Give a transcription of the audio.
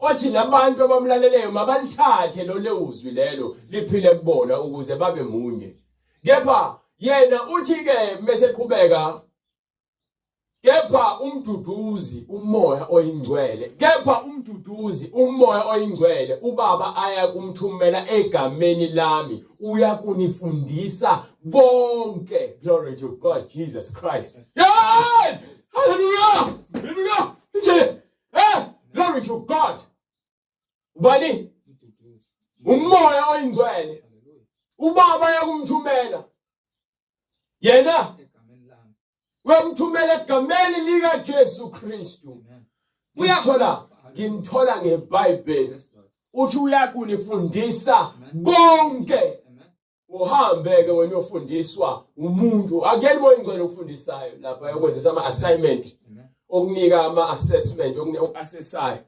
Othi labantu abamlaleleyo mabalithathe lo lezwi lelo liphile kubona ukuze babe munye. Kepha yena uthi ke mese qhubeka kepha umduduzi umoya oyingcwele kepha umduduzi umoya oyingcwele ubaba aya kumthumela egameni lami uyakunifundisa konke. Glory to God Jesus Christ. Yeah! Hallelujah! Hallelujah! Nje eh glory to God. Ubani? Umoya oyingcwele. Ubaba yakumthumela. Yena uyamthumela egameni lika Jesu Kristu. Uyathola ngimthola ngeBhayibheli. Uthi uyakunifundisa konke. Uhambe ke wena uyofundiswa umuntu akuyena umoya ingcwele okufundisayo lapha yokwenzisa ama assignment okunika ama assessment oku-assessayo.